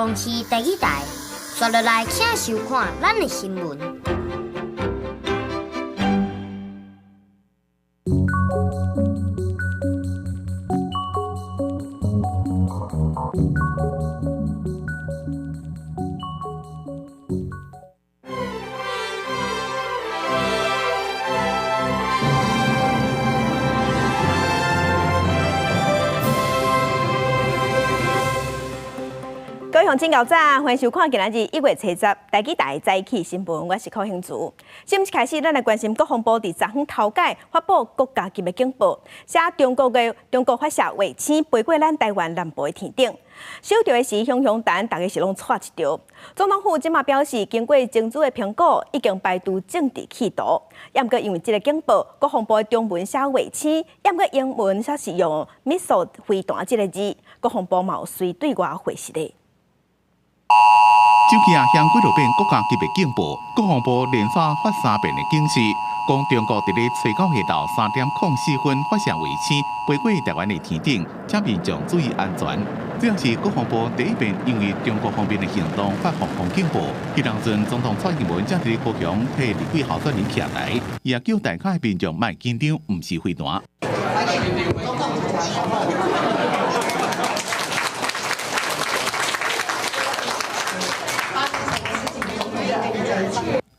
公視第一台，刷落來請收看咱的新聞。各位鄉親早，歡迎收看今仔日1月70台語台早起新聞，我是柯興慈。新聞開始，咱來關心國防部佇昨昏頭改發布國家級的警報，寫中國的中國發射衛星飛過咱台灣南部的天頂。收著的時，熊熊彈，大家是攏掣一著。總統府這馬表示，經過精準的評估，已經排除政治企圖。也毋過因為這個警報，國防部的中文寫衛星，也毋過英文則是用 missile 飛彈這個字，國防部嘛有隨對外回釋的。手機啊，響幾落遍國家級的警報，國防部連續發三遍的警示，講中國佇咧初九下晝3點04分發射衛星飛過台灣的天頂，請民眾注意安全。這是國防部第一遍因為中國方面的行動發防空警報。彼當陣總統蔡英文正佇咧高雄替立委候選人徛台，伊也叫大家的民眾莫緊張，毋是飛彈。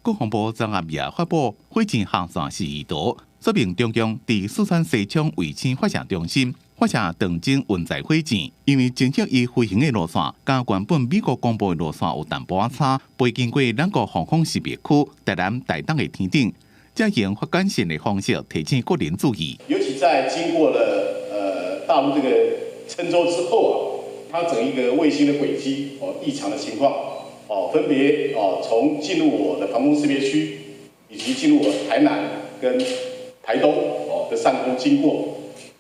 國防部昨暗也發布火箭航線示意圖，說明中共佇四川西昌衛星發射中心發射長征運載火箭，因為偵測伊飛行的路線，佮原本美國公布的路線有淡薄仔差，飛經過兩個防空識別區，台南、台東的天頂，才用發簡訊的方式提醒國人注意。尤其在經過了大陸這個郴州之後啊，它整一個衛星的軌跡哦異常的情況。哦，分別哦，從進入我的防空識別區，以及進入我台南跟台東哦的上空經過。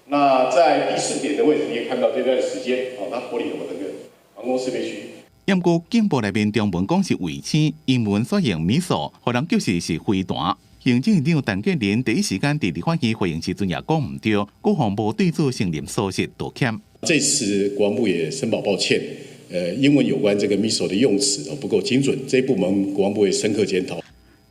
那在第四點的位置，你也看到這段時間哦，它脫離了我這個防空識別區。不過警報內面中文講是衛星，英文所用 missile，予人叫是飛彈。行政院長陳建仁第一時間佇立法院回應時陣也講毋對，國防部對此承認疏失道歉。這次國防部也深表抱歉。英文有關這個 missile 的用詞哦不夠精準，這部門國防部會深刻檢討。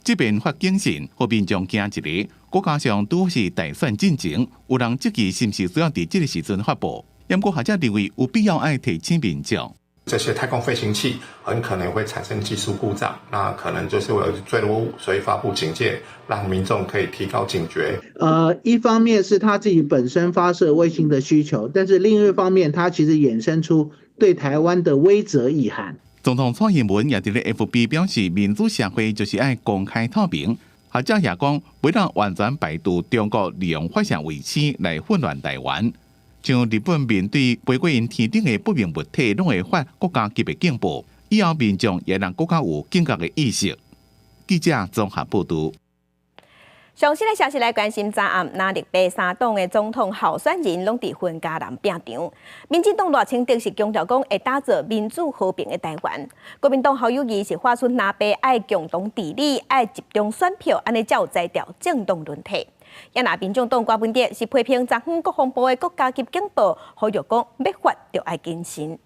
這邊發警訊，予民眾驚一下，國家上拄是大選進前，有人質疑是毋是需要佇這個時陣發布。不過學者認為有必要愛提醒民眾，這些太空飛行器很可能會產生技術故障，那可能就是會有墜落物，所以發布警戒，讓民眾可以提高警覺。一方面是他自己本身發射衛星的需求，但是另一方面，它其實衍生出對台灣的威懾意涵。總統蔡英文也佇咧 FB 表示，民主社會就是愛公開透明。學者也講，袂當完全排除中國利用發射衛星來混亂台灣。像日本面對飛過𪜶天頂的不明物體，攏會發國家級的警報，以後民眾也讓國家有警覺的意識。記者綜合報導。上新的消息來關心，昨暗藍綠白三黨的總統候選人攏佇雲嘉南拼場。民進黨賴清德是強調講會打造民主和平的台灣，國民黨侯友宜是發出藍白愛共同治理、愛集中選票，按呢才有才調政黨輪替。也若民眾黨郭文哲是批評昨昏國防部的國家級警報，呼籲講欲發就愛謹慎。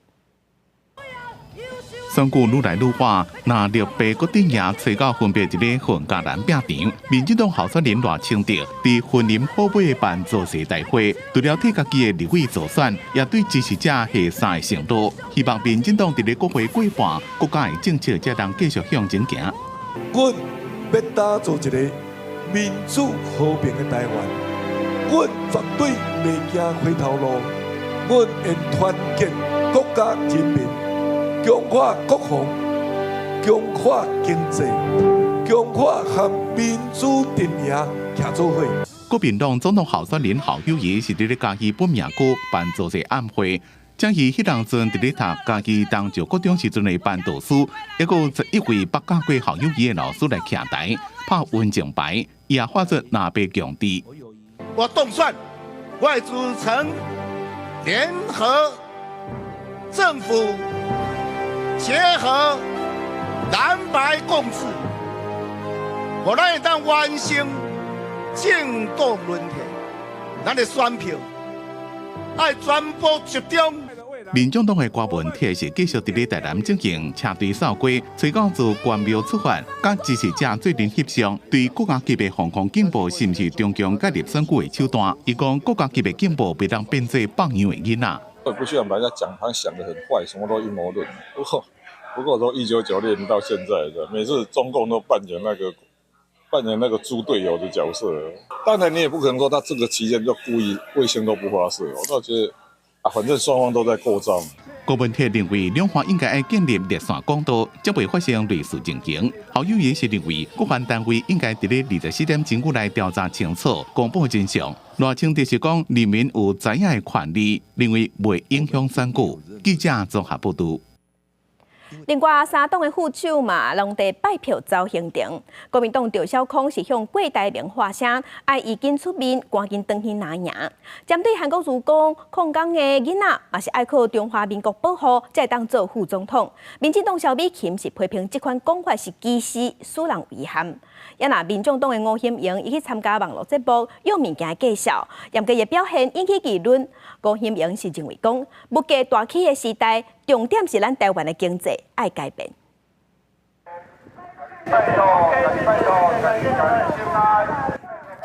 選舉愈來愈熱，藍綠白閣陣營揣到分別佇咧雲嘉南拼場。民進黨候選人賴清德佇雲林虎尾辦造勢大會，除了替家己的立委助選，也對支持者下三个承諾，希望民進黨佇咧國會過半，國家的政策才通繼續向前行。阮欲打造一個民主和平的台灣，阮絕對袂行回頭路，阮會團結國家人民。強化國防，強化經濟，強化和民主陣營徛做伙。國民黨總統候選人侯友宜是佇咧嘉義本命區辦造勢晚會，將伊彼當陣佇咧讀嘉義東石國中時陣的班導師，抑閣有11位捌教過侯友宜的老師來徛台拍溫情牌，伊也發出藍白共治。我當選，我會組成聯合政府。結合藍白共治，予咱會當完成政黨輪替。咱的選票愛全部集中民眾黨的郭文鐵是繼續佇咧台南進行車隊掃街，吹到自關廟出發，佮支持者做陣翕相，對國家級的防空警報是毋是中共介入選舉的手段？伊講國家級的警報袂當變做放養的囡仔。我不希望把人家講，他想得很壞，什麼都陰謀論。不過從1996年到現在的，每次中共都扮演那個豬隊友的角色。當然你也不可能說他這個期間就故意衛星都不發射，我倒覺得啊，反正雙方都在過招。郭文鐵認為兩岸應該愛建立熱線管道，才袂發生類似情形。侯友宜是認為國防單位應該佇咧24點鐘內調查清楚，公布真相。賴清德是講人民有知影的權利，認為袂影響選舉。記者綜合報導。另外，三黨的副手嘛，攏佇拜票走行程。國民黨趙小康是向郭台銘發聲，愛伊緊出面，趕緊轉去拿贏。針對韓國瑜講，礦工的囡仔嘛是愛靠中華民國保護，才會當做副總統。民進黨蕭美琴是批評這款講法是歧視，使人遺憾。也若民眾黨的吳欣盈，伊去參加網路節目，用物件介紹，嚴格的表現引起議論。吳欣盈是認為講，物價大起的時代，重點是咱台灣的經濟愛改變。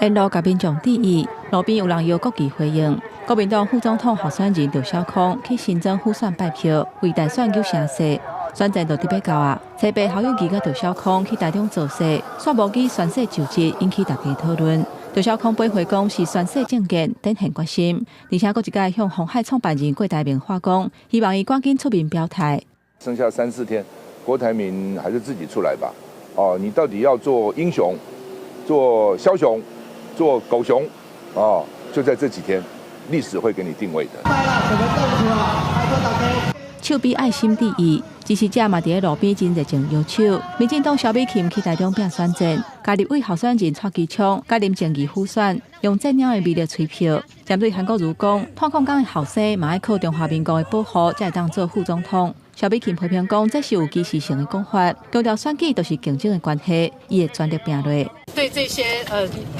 沿路共民眾致意，路邊有人搖國旗歡迎。國民黨副總統候選人趙小康去新莊輔選拜票，為大選搝聲勢。選戰就佇欲到啊！初八侯友宜佮趙小康去台中造勢，煞無記宣誓就職，引起大家討論。趙小康回講是宣誓政見，展現決心，而且閣一擺向鴻海創辦人郭台銘喊講，希望伊趕緊出面表態。剩下三四天，郭台銘還是自己出來吧。哦，你到底要做英雄、做梟雄、做狗熊？哦，就在這幾天，歷史會給你定位的。手比愛心致意，支持者嘛佇咧路邊真熱情搖手。民進黨蕭美琴去台中拼選戰，共立委候選人蔡其昌、佮林靜儀輔選，用戰鳥的魅力催票。針對韓國瑜講，炭礦工的後生嘛愛靠中華民國的保護，才會當做副總統。蕭美琴批評講，這是有歧視性的講法，強調選舉就是競爭的關係，伊會全力拼落。對這些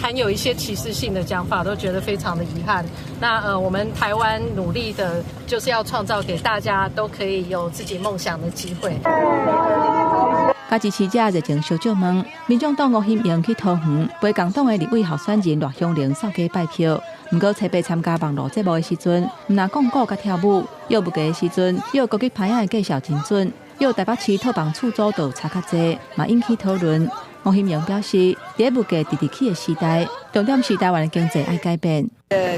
含有一些歧視性的講法，都覺得非常的遺憾。那我們台灣努力的，就是要創造給大家都可以有自己夢想的機會。佮支持者熱情相借問，民眾黨吳欣盈去桃園，陪共黨的立委候選人賴香伶掃街拜票。毋過初八參加網路節目的時陣，毋但講古佮跳舞，搖物價的時陣，搖國語牌仔的介紹真準，搖台北市套房厝租就差較濟，嘛引起討論。吳欣盈表示，佇物價直直起的時代，重點是台灣的經濟愛改變。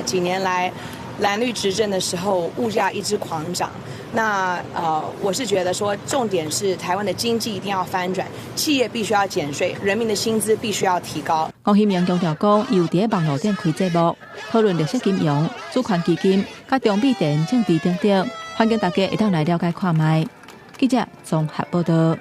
幾年來藍綠執政的時候，物價一直狂漲。那我是覺得說，重點是台灣的經濟一定要翻轉，企業必須要減稅，人民的薪資必須要提高。吳欣盈強調講，伊有佇咧網路頂開節目，討論綠色金融、主權基金、佮中美地緣政治等等，歡迎大家會當來了解看覓。記者綜合報道。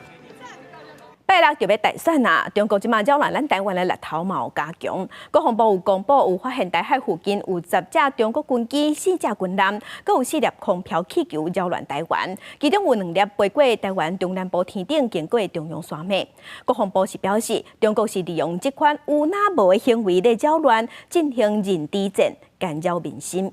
拜六就欲大選啊！中國這馬擾亂咱台灣的力頭嘛有加強。國防部有公布，有發現台海附近有10隻中國軍機、四隻軍艦，閣有四粒空飄氣球擾亂台灣。其中有兩粒飛過台灣中南部天頂，經過中央山脈。國防部是表示，中國是利用這款有哪無的行為來擾亂，進行認知戰，干擾民心。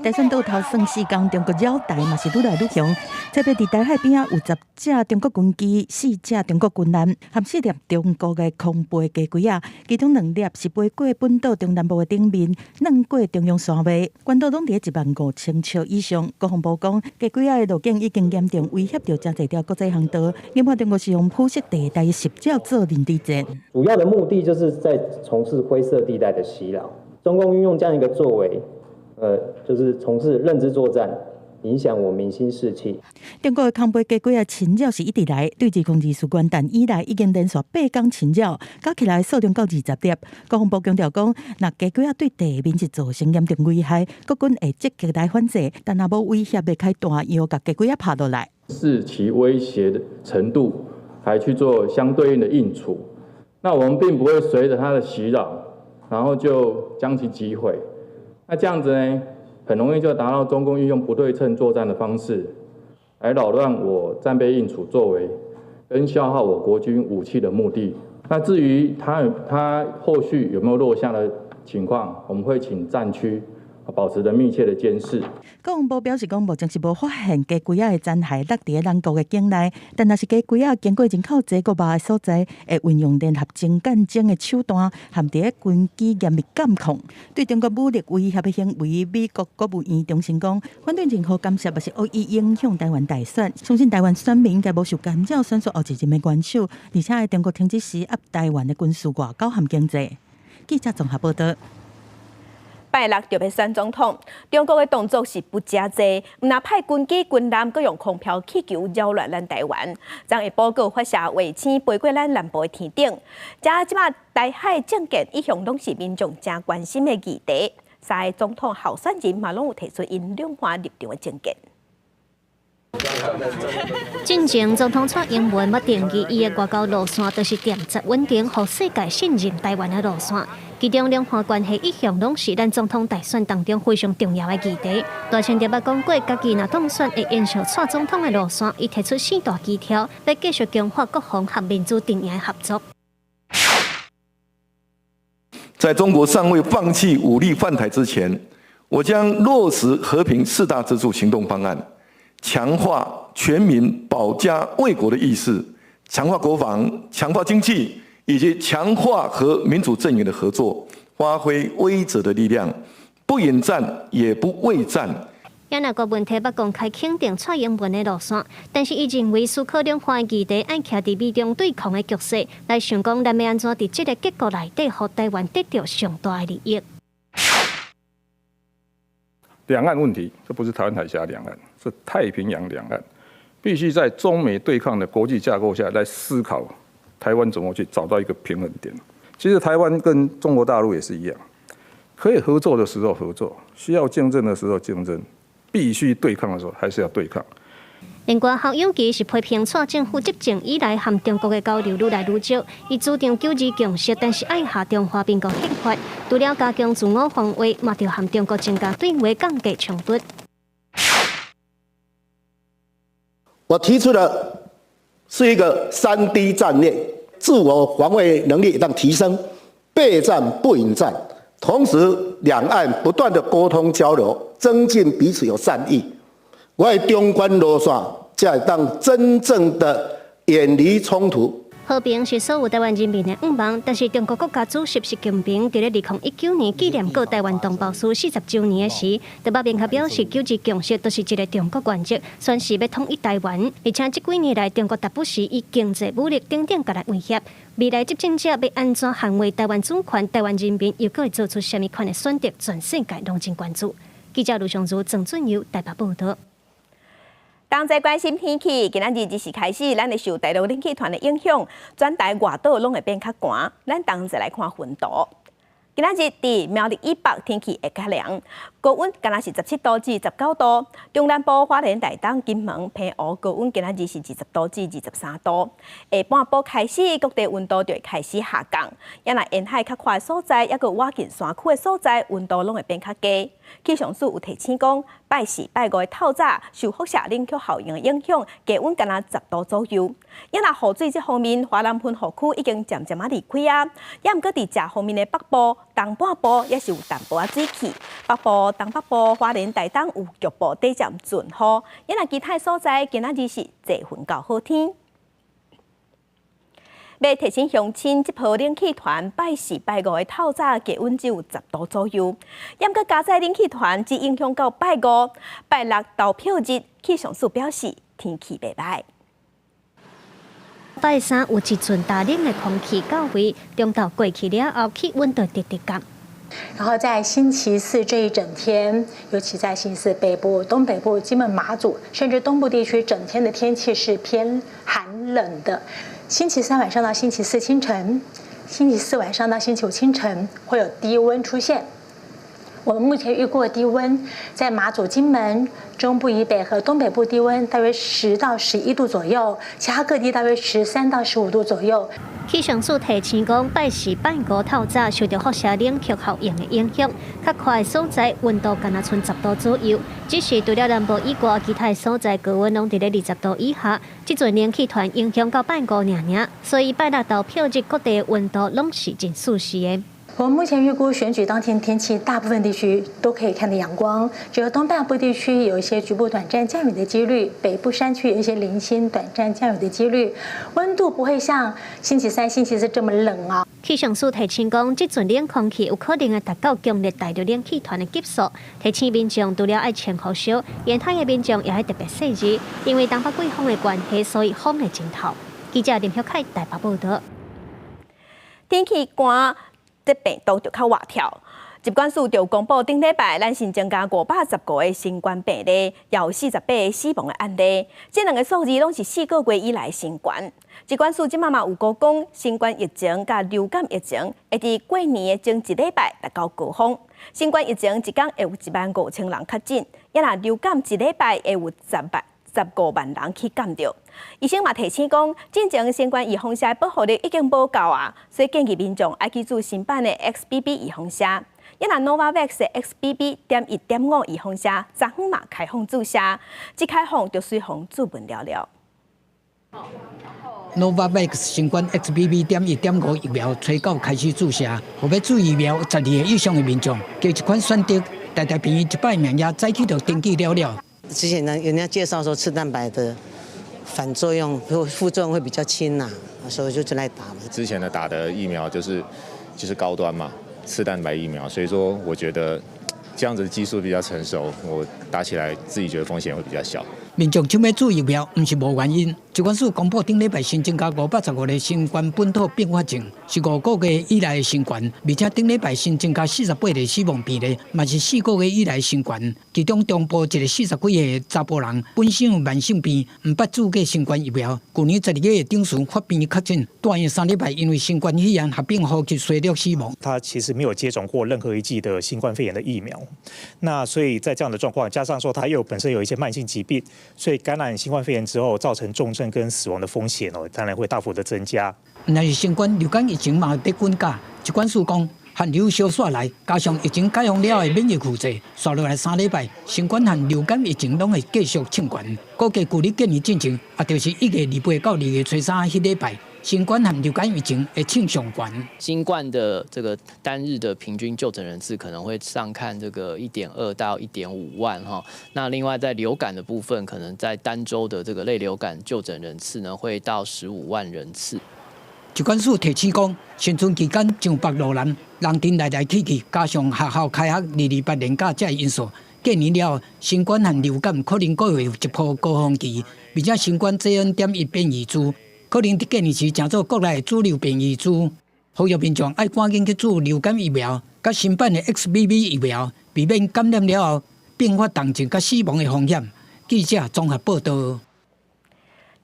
大選倒頭算四工，中國擾台嘛是愈來愈強。特別佇台海邊仔有10隻中國軍機、四隻中國軍艦，含四粒中國的空飛雞胿仔，其中兩粒是飛過本島中南部的頂面，鑽過中央山脈，懸度攏佇1萬5千尺以上。國防部講，雞胿仔的路徑已經嚴重威脅著誠濟條國際航道。研判中國是用灰色地帶襲擾做認知戰。主要的目的就是在從事灰色地帶的襲擾。中共運用這樣一個作為。就是從事認知作戰，影響我民心士氣。中國的空飛雞胿仔侵擾是一直來，對2024元旦以來已經連續八工侵擾，加起來數量到20粒。國防部強調講，若雞胿仔對地面是造成嚴重危害，國軍會積極來反制，但若無威脅會開彈藥共雞胿仔拍落來。視其威脅的程度，來去做相對應的應處。那我們並不會隨着它的襲擾，然後就將其擊毀。那這樣子呢，很容易就達到中共運用不對稱作戰的方式，來擾亂我戰備應處作為，跟消耗我國軍武器的目的。那至於他後續有沒有落下的情況，我們會請戰區保持著密切的監視。國防部表示講，目前是無發現雞胿仔的殘骸落佇咱國的境內，但若是雞胿仔經過人口濟國外的所在，會運用聯合偵檢偵的手段，含佇咧軍機嚴密監控。對中國武力威脅的行為，美國國務院重申講，反對任何干涉，抑是惡意影響台灣大選。相信台灣選民應該無受干擾，選出後一任的元首，而且中國停止施壓台灣的軍事外交和經濟。記者綜合報道。拜六就欲選總統，中國的動作是不誠濟，毋但派軍機、軍艦，閣用空飄氣球擾亂咱台灣。昨下晡閣發射衛星飛過咱南部的天頂。這這馬台海政見一向攏是民眾誠關心的議題。三个總統候選人嘛攏有提出𪜶兩岸立場的政見。進前總統蔡英文欲定義伊的外交路線，就是恬實穩定，予世界信任台灣的路線。其中兩岸關係一向攏是咱總統大選當中非常重要的議題。賴清德捌講過，家己若當選會延續蔡總統的路線，伊提出四大基調，欲繼續強化國防和民主陣營的合作。在中國尚未放棄武力犯台之前，我將落實和平四大支柱行動方案。強化全民保家衛國的意識，強化國防、強化經濟，以及強化和民主陣營的合作，發揮威懾的力量，不引戰也不畏戰。也若郭文提捌公開肯定蔡英文的路線，但是伊認為思考兩岸議題愛徛佇美中對抗的局勢，來想講咱欲按怎佇這个結構內底，予台灣得著上大的利益。兩岸問題，這不是台灣海峽兩岸，是太平洋兩岸，必須在中美對抗的國際架構下來思考，台灣怎麼去找到一個平衡點。其實台灣跟中國大陸也是一樣，可以合作的時候合作，需要競爭的時候競爭，必須對抗的時候還是要對抗。另外，侯友宜是批評蔡政府執政以來和中國的交流愈來愈少，伊主張九二共識，但是愛下中華民國憲法，除了加強自我防衛，嘛著和中國增加對話，降低衝突。我提出的是一個3D 戰略，自我防衛能力當提升，備戰不引戰，同時兩岸不斷的溝通交流，增進彼此有善意。我的中觀路線，才會當真正的遠離衝突。和平是所有台灣人民的願望，但是中國國家主席習近平佇咧2019年紀念過台灣同胞書40週年的時，就捌明確表示九二共識就是一个中國原則，宣示欲統一台灣。而且這幾年來，中國逐不時以經濟武力等等共來威脅。未來執政者欲按怎捍衛台灣主權，台灣人民又閣會做出啥物款的選擇，全世界攏真關注。記者盧尚如、鄭俊佑台北報導。同齊關心天氣，今仔日日時開始，咱會受大陸冷氣團的影響，全台外島攏會變較寒。咱同齊來看雲圖。今仔日佇苗栗以北天氣會較涼，高溫敢若是17度至19度。中南部花蓮、台東、金門、澎湖高溫今仔日是20度至23度。下半晡開始，各地溫度就會開始下降。也若沿海較闊的所在，抑閣倚近山區的所在，溫度攏會變較低。氣象署有提醒講，拜四、拜五的透早受輻射冷卻效應的影響，低溫敢若10度左右。也若雨水這方面，華南分雨區已經漸漸仔離開啊。也毋過佇這方面的北部、東半部也是有淡薄仔水汽。北部、東北部、花蓮、台東有局部短暫陣雨。也若其他所在，今仔日是濟雲到好天。欲提醒鄉親，這波冷氣團拜四、拜五的透早低溫只有10度左右。也毋過加載冷氣團只影響到拜五、拜六投票日，氣象署表示天氣袂䆀。拜三有一陣大冷的空氣到位，中晝過去了後，氣溫就直直降。然後在星期四這一整天，尤其在星期四北部、東北部、金門、馬祖，甚至東部地區，整天的天氣是偏寒冷的。星期三晚上到星期四清晨，星期四晚上到星期五清晨會有低溫出現。我們目前預估的低溫在馬祖、金門、中部以北和東北部低溫大約10到11度左右，其他各地大約13到15度左右。氣象署提醒講，拜四、拜五透早受著輻射冷卻效應的影響，較闊的所在溫度敢若賰10度左右。只是除了南部以外，其他的所在高溫攏佇咧20度以下。這陣冷氣團影響到拜五爾爾，所以拜六投票日各地溫度攏是真舒適的。我們目前預估選舉當天天氣，大部分地區都可以看到陽光，只有東半部地區有一些局部短暫降雨的幾率，北部山區有一些零星短暫降雨的幾率。溫度不會像星期三、星期四這麼冷啊。氣象署提醒講，這陣冷空氣有可能會達到強烈大陸冷氣團的級數，提醒民眾除了愛穿厚衫，沿海的民眾也愛特別細緻，因為東北季風的關係，所以風會真透。記者林曉凱台北報道。天氣寒，這病毒就較活跳。疾管署就公布，頂禮拜咱新增加515個新冠病例，有48個死亡的案例。這兩个數字攏是4個月以來新懸。疾管署這馬嘛有估講，新冠疫情佮流感疫情會佇過年的前一禮拜達到高峰。新冠疫情一工會有1萬5千人確診，抑若流感一禮拜會有15萬人去感著。醫生嘛提醒講，進前新冠預防射保護力已經無夠啊，所以建議民眾愛去注新版的 XBB 預防射。抑若 Novavax 的 XBB .1.5預防射，昨昏嘛開放注射，這開放就隨予注文了了。 Novavax 新冠 XBB .1.5疫苗初九開始注射，予欲注疫苗12歲以上的民眾，加一款選擇，台大病院一擺名額早起就登記了了。之前呢，人家介紹說次蛋白的反作用或副作用會比較輕呐，所以就就來打嘛。之前的打的疫苗就是高端嘛，次蛋白疫苗，所以說我覺得這樣子的技術比較成熟，我打起來自己覺得風險會比較小。民眾搶欲注疫苗，毋是無原因。疾管署公布頂禮拜新增加515個新冠本土併發症，是5個月以來的新懸，而且頂禮拜新增加48個死亡病例，嘛是4個月以來新懸。其中中部一个40幾歲查埔人，本身有慢性病，毋捌注過新冠疫苗。舊年12月頂旬發病確診，住院3禮拜，因為新冠肺炎合併呼吸衰弱死亡。他其實沒有接種過任何一劑的新冠肺炎的疫苗，那所以在這樣的狀況，加上說他又本身有一些慢性疾病，所以感染新冠肺炎之後，造成重症跟死亡的風險哦，當然會大幅的增加。毋但是新冠流感疫情嘛佇滾價，疾管署講，寒流小煞來，加上疫情解封了的免疫負載，紲落來3禮拜，新冠和流感疫情攏會繼續衝懸。估計舊曆過年進前，也就是1月28到2月初3彼禮拜，新冠和流感疫情會衝上懸。新冠的這個單日的平均就診人次可能會上看這個1.2到1.5萬哈。那另外在流感的部分，可能在單週的這個類流感就診人次呢，會到15萬人次。疾管署提醒講，新春期間上北落南，人陣來來去去，加上學校開學228連假這因素，過年了，新冠和流感可能閣會有一波高峰期，而且新冠 JN.1變異株可能佇過年時成做國內的主流變異株，呼籲民眾愛趕緊去注流感疫苗，佮新版的 XBB 疫苗，避免感染了後併發重症佮死亡的風險。記者綜合報道。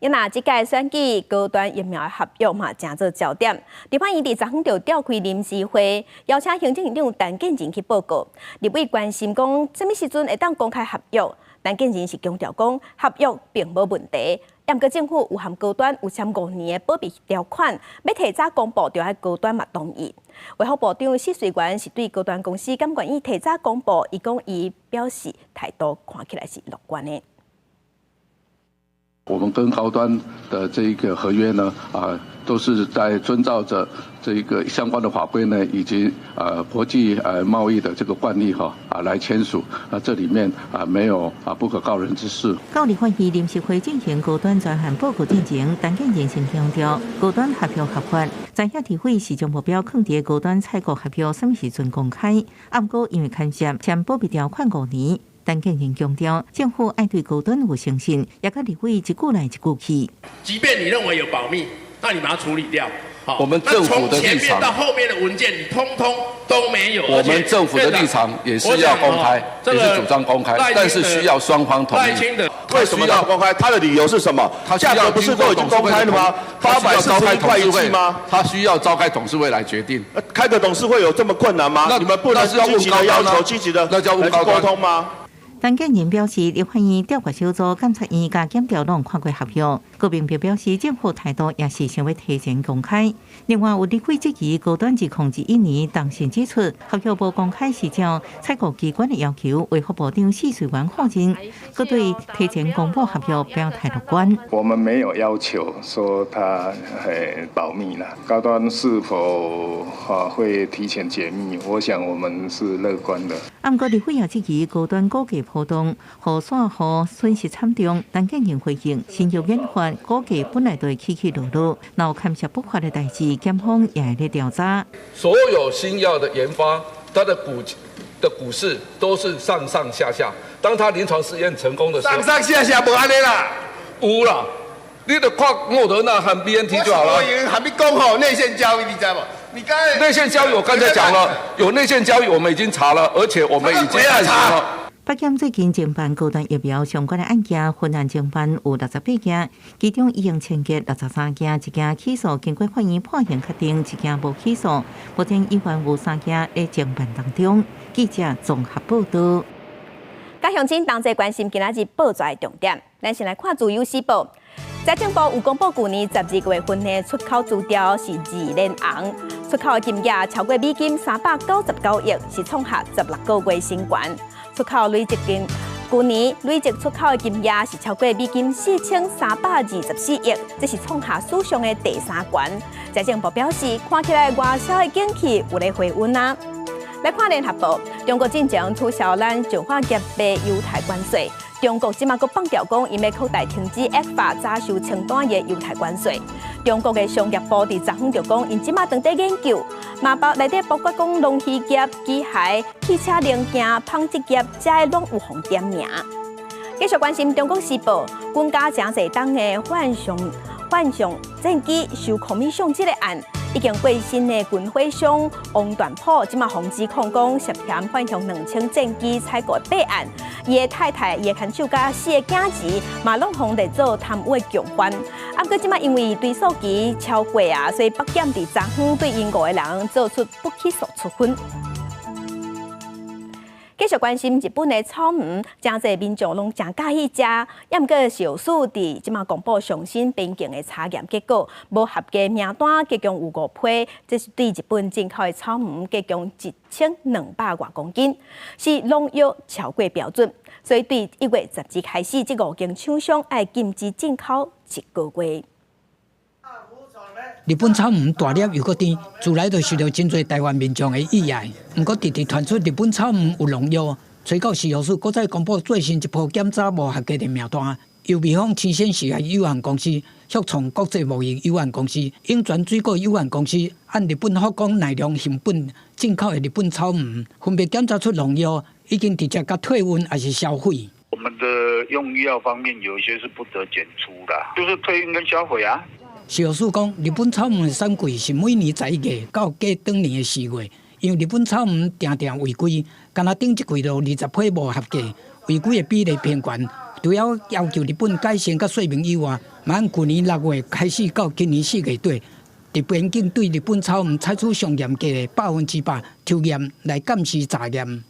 抑若這屆選舉高端疫苗的合約嘛，成做焦點。立法院佇昨昏就召開臨時會，邀請行政院長陳建仁去報告。立委關心講，啥物時陣會當公開合約？陳建仁是強調講，合約並無問題。毋過政府有和高端有簽5年的保密條款，欲提早公布，就愛高端嘛同意。衛福部長許瑞元是對高端公司敢願意提早公布，伊講伊表示態度看起來是樂觀的。我們跟高端的這一個合約呢，啊，都是在遵照着這一個相關的法規呢，以及國際貿易的這個慣例哈啊來簽署。啊，這裡面啊沒有啊不可告人之事。到立法院臨時會進行高端專項報告進前，陳建仁先強調，高端合約合法，知影立委是將目標囥佇高端採購合約啥物時陣公開，毋過因為牽涉簽保密條款5年。陳建仁強調，政府愛對高端有信心，也佮立委一句來一句去。即便你認為有保密，那你把它處理掉。好，我們政府的立場，前面到後面的文件，你通通都沒有。我們政府的立場也是要公開，也是主張公開，但是需要雙方同意。為什麼要公開？他的理由是什麼？價格不是都已經公開了嗎？841塊一劑嗎？他需要召開董事會來決定。開個董事會有這麼困難嗎？你們不能積極的要求，積極的那叫問溝通嗎？陳建仁表示，立法院調查小組、監察院佮檢調攏看過合約，閣明白表示政府態度也是想欲提前公開。另外有立委質疑高端2021年當時指出，合約無公開是照採購機關的要求，衛福部長謝瑞元否認，閣對提前公布合約表態樂觀。我們沒有要求說他保密啦，高端是否會提前解密？我想我們是樂觀的。啊，毋過立委也質疑高端股價波動，予散戶損失慘重。陳建仁回應：新藥研發股價本來就會起起落落，若有牽涉不法的代誌，檢方也會咧調查。所有新藥的研發，它的股市都是上上下下。當它臨床試驗成功的時候，上上下下無按呢啦，有啦，你就看莫德納和 BNT 就好了。我還沒講好內線交易，你知無？你剛才內線交易，我剛才講了，有內線交易，我們已經查了，而且我們已經案行了。北檢最近偵辦高端疫苗相關的案件，分案偵辦有68件，其中已經簽結63件，一件起訴經過法院判刑確定，一件無起訴。目前依然有三件佇偵辦當中。記者綜合報道。佮鄉親同齊關心今仔日報紙的重點，咱先來看《自由時報》。財政部有公布，舊年12月份的出口資料是二連紅，出口的金額超過美金399億，是創下16個月新高。出口累積金，舊年累計出口的金額是超過美金4324億，這是創下史上的第三高。財政部表示，看起來外銷的景氣有咧回溫啊。來看聯合報，中國進前取消咱石化業的優待關稅，中國這馬閣放調講，𪜶欲擴大停止 ECFA 早收清單的優待關稅。中國的商業部佇昨昏就講，𪜶這馬正佇研究，嘛包內底包括講農漁業、機械、汽車零件、紡織業，這些攏有予點名。繼續關心中國時報，軍購誠濟檔的幻象戰機收 commission 這个案，已經過身的軍火商王傳普，這馬予指控講涉嫌幻象2000戰機採購弊案，伊的太太、伊的牽手佮四个囝兒，嘛攏予列做貪污的共犯。啊，毋過這馬因為追訴期超過啊，所以北檢佇昨昏對𪜶五个人做出不起訴處分。繼續關心日本的草莓，誠濟民眾攏誠佮意食，也毋過食藥署佇這馬公布上新邊境的查驗結果，無合格名單，結共有五批，這是對日本進口的草莓，結共1200外公斤，是農藥超過標準，所以對1月12開始，這五間廠商愛禁止進口一個月。日本草莓大粒又閣甜，自來就受著真濟台灣民眾的喜愛。毋過，直直傳出日本草莓有農藥，隨到食藥署閣再公布最新一波檢查無合格的名單，由味芳生鮮實業有限公司、旭創國際貿易有限公司、永泉水果有限公司，按日本福岡奈良縣本進口的日本草莓，分別檢查出農藥，已經直接共退運抑是銷毀。我們的用藥方面有一些是不得檢出的，就是退運跟銷毀啊。食藥署講，日本草莓的產季是每年11月到過轉年的4月，因為日本草莓定定違規，干焦頂一季就20批無合格，違規的比例偏懸。除了要求日本改善佮說明以外，嘛按舊年6月開始到今年4月底，佇邊境對日本草莓採取上嚴格的100%抽驗來監視查驗。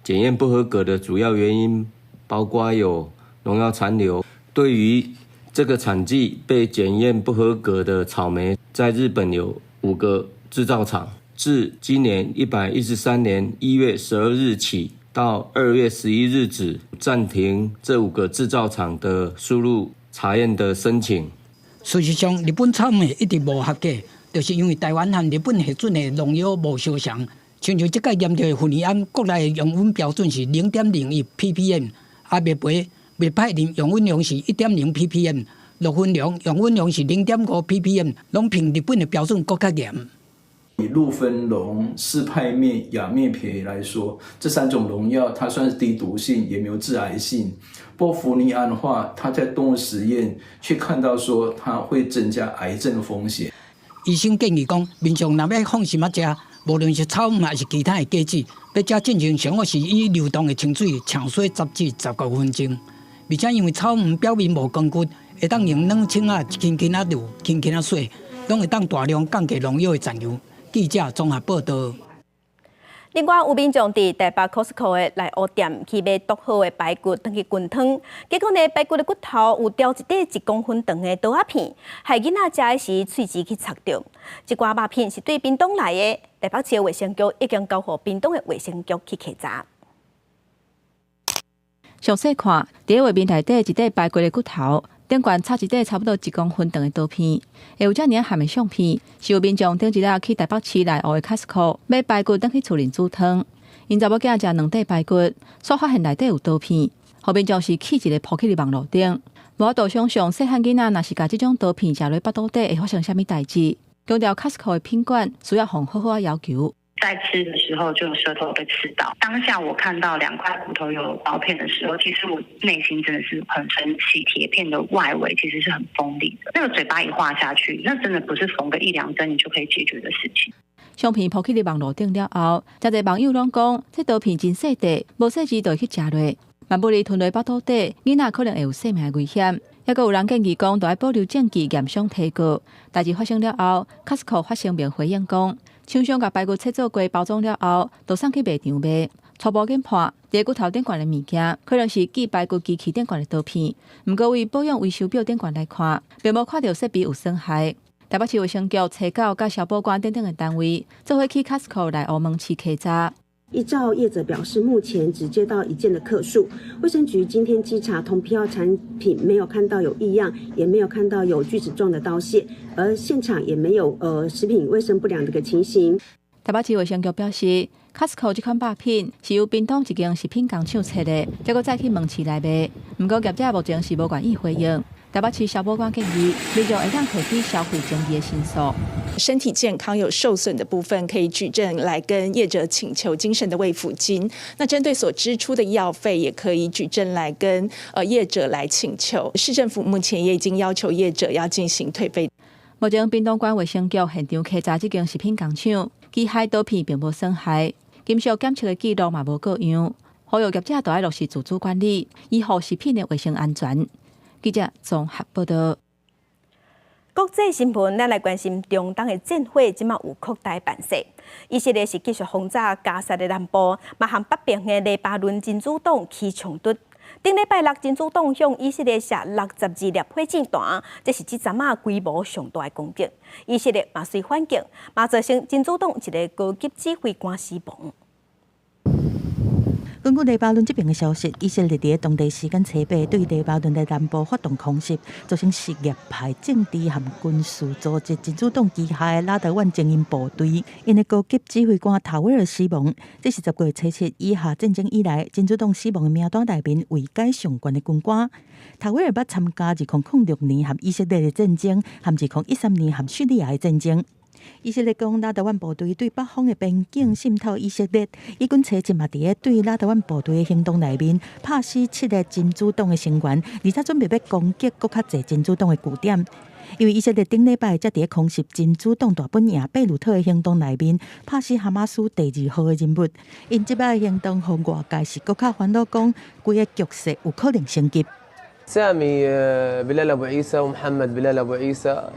檢驗不合格的主要原因包括有農藥殘留。對於這個產季被檢驗不合格的草莓，在日本有五個製造廠，自今年113年1月12日起到2月11日止，暫停這五個製造廠的輸入查驗的申請。事實上，日本草莓一直無合格，就是因為台灣和日本核准的農藥無相仝。親像這擺驗著的氟尼胺，國內的容忍標準是0.01 ppm，啊，滅培滅派林容忍量是1.0 ppm，氯酚龍容忍量是0.5 ppm，攏比日本的標準閣較嚴。以氯酚龍、四派滅、亞滅培來說，這三種農藥它算是低毒性，也沒有致癌性。不過氟尼胺的話，它在動物實驗卻看到說它會增加癌症的風險。醫生建議講，民眾若欲放心仔食，無論是草莓抑是其他的果子，欲食進前上好是以流動的清水沖洗10至15分鐘。而且因為草莓表面無光骨，會當用軟清仔輕輕仔擼、輕輕仔洗，攏會當大量降低農藥的殘留。記者綜合報道。另外，有民眾佇台北 Costco 的內湖店去買剁好的排骨，轉去滾湯，結果呢，排骨的骨頭有叼一塊1公分長的刀仔片，害囡仔食的時喙齒去插著。這寡肉片是對屏東來的，台北市衛生局已經交予屏東的衛生局去稽查。詳細看，佇畫面內底一塊排骨的骨頭，頂懸插一塊差不多1公分長的刀片，會有遮爾仔譀的相片，是有民眾頂一日去台北市內湖的 Costco 買排骨轉去厝裡煮湯，𪜶查某囝食兩塊排骨，煞發現內底有刀片，予民眾是氣一个鋪去佇網路頂，無法度想象細漢囡仔若是共這種刀片食落腹肚底會發生啥物代誌。強調 Costco 的品管需要予好好仔要求。在吃的時候就舌頭被刺到，當下我看到兩塊骨頭有刀片的時候，其實我內心真的是很生氣。鐵片的外圍其實是很鋒利的，那個嘴巴一劃下去，那真的不是縫個一兩針你就可以解決的事情。相片鋪去佇網路頂了後，誠濟網友攏講，這刀片真細塊，無細緻就會去食落，萬不利吞落腹肚底，囡仔可能會有性命危險。猶閣有人建議講，著愛保留證據驗傷提告。代誌發生了後，Costco 發聲明回應講，廠商共排骨切做過包裝了後，就送去賣場賣。初步研判，佇骨頭頂懸的物件，可能是寄排骨機器頂懸的刀片。毋過為保養維修表頂懸來看，並無看著設備有損害。台北市衛生局查到佮消保官等等的單位，做伙去 Costco 內湖門市稽查。依照業者表示，目前只接到一件的客訴。衛生局今天稽查同批號產品，沒有看到有異樣，也沒有看到有鋸齒狀的刀屑，而現場也沒有食品衛生不良的個情形。台北市衛生局表示，Costco 這款肉品是由屏東一間食品工廠切的，才閣載去門市來賣。毋過業者目前是無願意回應。台北市消保官建議，民眾會當提起消費爭議的申訴。身體健康有受損的部分，可以舉證來跟業者請求精神的慰撫金。那針對所支出的醫藥費，也可以舉證來跟業者來請求。市政府目前也已經要求業者要進行退費。目前屏東縣衛生局現場稽查這間食品工廠，機械刀片並無損害，金屬檢測的記錄嘛無過樣，呼籲業者都愛落實自主管理，維護食品的衛生安全。記者綜合報道。國際新聞，咱來關心中東的戰火，這馬有擴大範勢。以色列是繼續轟炸加薩的南部，嘛和北邊的黎巴嫩真主黨起衝突。頂禮拜六，真主黨向以色列射62粒火箭彈，這是這陣仔規模上大的攻擊。以色列嘛隨反擊，嘛造成真主黨一个高級指揮官死亡。根據黎巴嫩這邊的消息，以色列佇當地時間初八對黎巴嫩的南部發動空襲，造成什葉派政治和軍事組織真主黨旗下的拉德萬精英部隊，𪜶的高級指揮官塔威爾死亡。這是10月初七以哈戰爭以來，真主黨死亡的名單內面位階上懸的軍官。塔威爾捌參加2006年和以色列的戰爭，和2013年和敘利亞的戰爭。以色列講，拉德萬部隊對北方的邊境滲透以色列，以軍初七嘛佇咧對拉德萬部隊的行動內面，拍死七个真主黨的成員，而且準備欲攻擊閣較濟真主黨的據點。因為以色列頂禮拜才佇咧空襲真主黨大本營貝魯特的行動內面，拍死哈馬斯第二號的人物。𪜶這擺的行動，予外界是閣較煩惱，講規个局勢有可能升級。 سامي بلال أبو عيسى ومحمد بلال أبو عيسى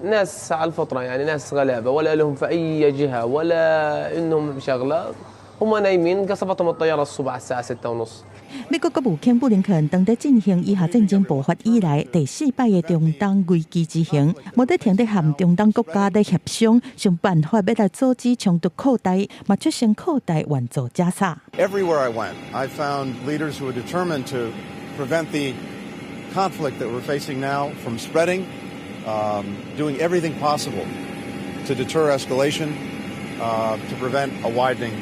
ناس على الفطرة، يعني ناس غلابة، ولا لهم في أي جهة ولا إنهم شغلة، هم نايمين، قصفتهم الطيارة الصبح على الساعة 6:30. 美國國務卿布林肯當佇進行以哈戰爭爆發以來第四擺的中東危機之行，無佇停佇和中東國家咧協商，想辦法欲來阻止衝突擴大，嘛出聲擴大援助加薩。 Everywhere I went, I found leaders who were determined to prevent the conflict that we're facing now from spreading, doing everything possible to deter escalation, to prevent a widening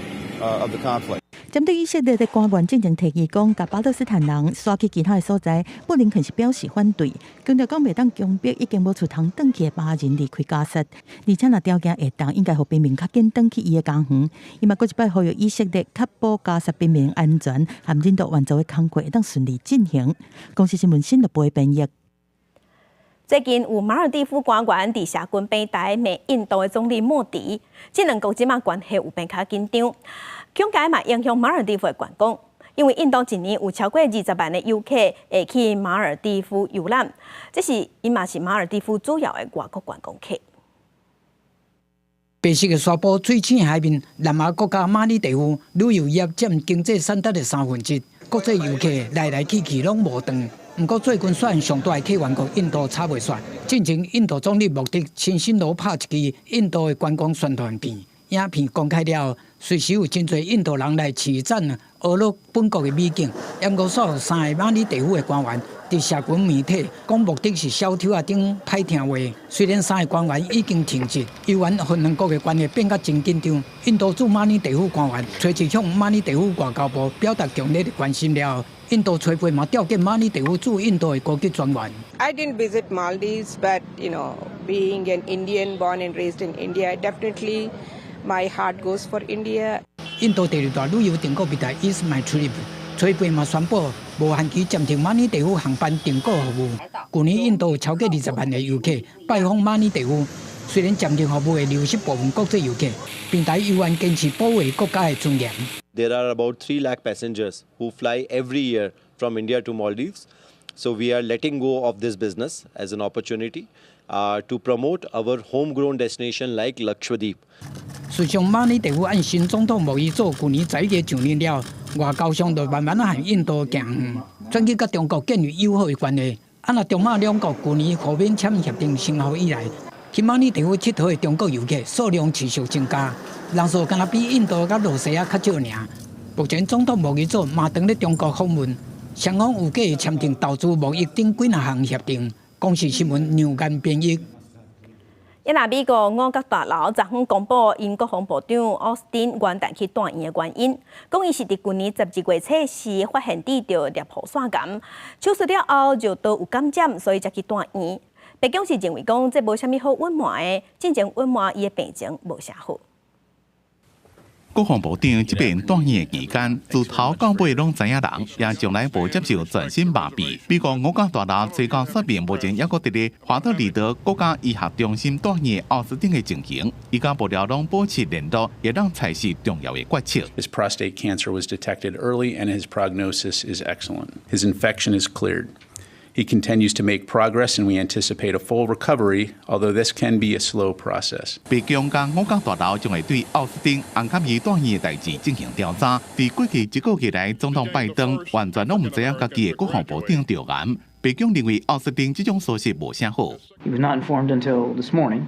of the conflict. 針對以色列的官員進前提議講，共巴勒斯坦人徙去其他的所在，布林肯是表示反對，強調講袂當強迫已經無厝通轉去的巴人離開加薩，而且若條件會當，應該予平民較緊轉去伊的家園。伊嘛閣一擺呼籲以色列確保加薩平民安全和人道援助的工作會當順利進行。公視新聞新聞部編譯。最近有馬爾地夫官員佇社群平台罵印度的總理莫迪，這兩國這馬關係有變較緊張，恐驚嘛影響馬爾地夫的觀光，因為印度一年有超過20萬的遊客會去馬爾地夫遊覽，這是伊嘛是馬爾地夫主要的外國觀光客。白色的沙埔、水星的海面，南亞國家馬爾地夫旅遊業佔經濟產值的1/3，國際遊客來來去去攏無斷。毋過最近煞上大的客源國印度炒袂煞，進前印度總理莫迪親身落拍一支印度的觀光宣傳片，影片公開了後，隨時有真濟印度人來稱讚呵咾本國的美景。毋過煞予三个馬爾地夫的官員佇社群媒體講莫迪是小偷仔等歹聽話。雖然三个官員已經停職，猶原和兩國的關係變甲真緊張。印度駐馬爾地夫官員隨即向馬爾地夫外交部表達強烈的關心了後，印度隨後嘛調遣馬爾地夫駐印度的高級專員。 I didn't visit Maldives, but being an Indian born and raised in India, definitely my heart goes for India. 印度第二大旅遊訂購平台 EaseMyTrip 隨後嘛宣布無限期暫停馬爾地夫航班訂購服務。舊年印度有超過20萬个遊客拜訪馬爾地夫，雖然暫停服務會流失部分國際遊客，平台猶原堅持保衛國家的尊嚴。 There are about 3 lakh passengers who fly every year from India to Maldives. So we are letting go of this business as an opportunity to promote our homegrown destination like Lakshadweep. 事實上，馬爾地夫按新總統莫伊祖舊年11月上任了，外交上就慢慢仔和印度行遠，轉去佮中國建立友好的關係。啊，若中馬兩國舊年互免簽協定生效以來，去馬爾地夫𨑨迌的中國遊客數量持續增加，人數敢若比印度佮露西亞較少爾。目前總統莫伊祖嘛當咧中國訪問，雙方有計劃簽訂投資、貿易等幾若項協定。公視新聞梁間編譯。也若美國五角大樓昨昏公布，𪜶國防部長奧斯汀元旦去蹛院的原因，講伊是佇舊年12月初時發現得著攝護腺癌，手術了後尿道有感染，所以才去蹛院。白宮是認為講這無啥物好隱瞞的，進前隱瞞伊的病情無啥好。國防部長這擺蹛院的期間，自頭到尾攏知影人，也從來無接受全身麻痹。美國五角大樓最後說明，目前猶閣佇咧華特里德國家醫學中心蹛院奧斯汀的情形，伊佮幕僚攏保持聯絡，會當採取重要的決策。 His prostate cancer was detected early, and his prognosis is excellent. His infection is cleared. He continues to make progress, and we anticipate a full recovery, although this can be a slow process. 白宮佮五角大樓將會對奧斯汀紅坎伊蹛院的代誌進行調查。佇過去一個月來，總統拜登完全攏毋知影家己的國防部長著癌。白宮認為奧斯汀這種消息無啥好。 He was not informed until this morning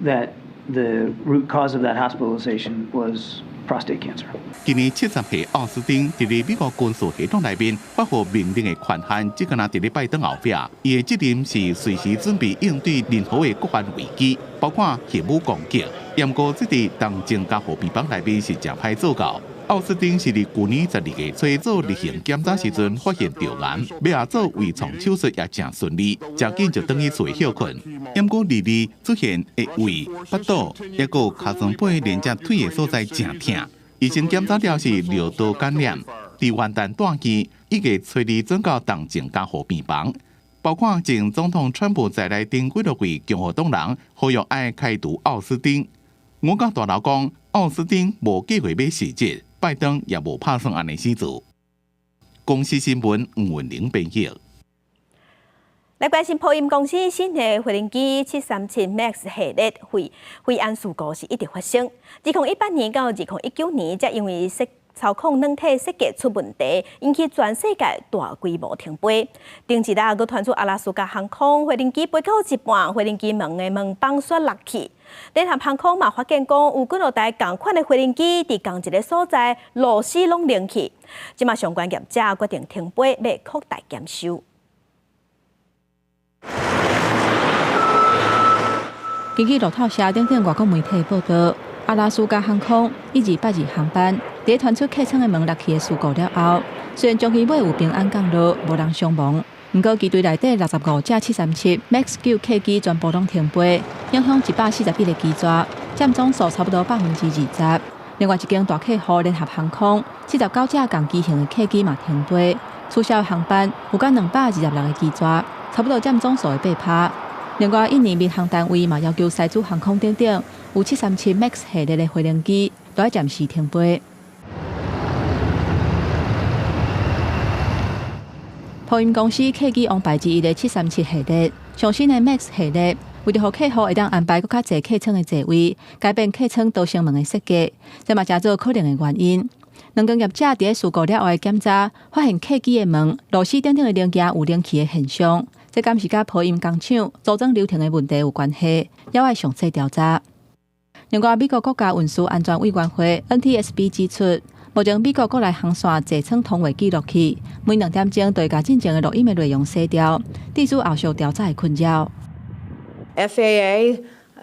that the root cause of that hospitalization was prostate cancer. 今年70歲奧斯汀佇咧美國軍事系統內面發予命令的權限，只敢若佇咧拜登後壁。伊的責任是隨時準備應對任何的國安危機，包括核武攻擊。毋過，這佇重症監護病房內面是誠歹做到。奧斯汀是佇舊年12月初做例行檢查時陣發現著癌，欲來做微創手術也誠順利，誠緊就轉去厝歇睏。毋過，二二出現的胃、腹肚，抑閣有尻川背連接腿的所在誠疼。醫生檢查了是尿道感染，佇元旦蹛院，1月初二轉到重症監護病房。包括前總統川普在內等幾落位共和黨人呼籲愛開除奧斯汀。五角大樓講，奧斯汀無計劃欲辭職，拜登也無拍算按呢死做。公視新聞吳文玲編譯。來關心波音公司新的飛行機737 MAX 系列飛安事故是一直發生。2018年到2019年，才因為操控軟體設計出問題，引起全世界大規模停飛。頂一日閣傳出阿拉斯加航空飛行機飛到一半，飛行機門的門板煞落去。聯合航空嘛發現講，有幾落台仝款的飛行機佇仝一个所在螺絲攏擰去。這馬相關業者決定停飛，欲擴大檢修。根據路透社等等外國媒體報道，阿拉斯加航空1282航班佇傳出客艙的門落去的事故了後，雖然終於尾有平安降落，無人傷亡，毋過機隊內底65架737 MAX 9客機全部攏停飛，影響141個機座，佔總數差不多20%。另外一間大客戶聯合航空79架仝機型的客機嘛停飛，取消航班有甲226個機座，差不多佔總數的8%。另外，印尼民航單位嘛要求西子航空等等有737 MAX 系列的飛行機都愛暫時停飛。波音公司客機王牌之一的737系列，上新的 MAX 系列，為著予客戶會當安排閣較濟客艙的座位，改變客艙逃生門的設計，這嘛成做可能的原因。兩間業者佇咧事故了後的檢查，發現客機的門、螺絲等等的零件有冷去的現象，這敢是佮波音工廠組裝流程的問題有關係，猶愛詳細調查。另外，美國國家運輸安全委員會 NTSB 指出，目前美國國內航線座艙通話記錄器每2點鐘就會共進前的錄音的內容洗掉，致使後續調查的困擾。 FAA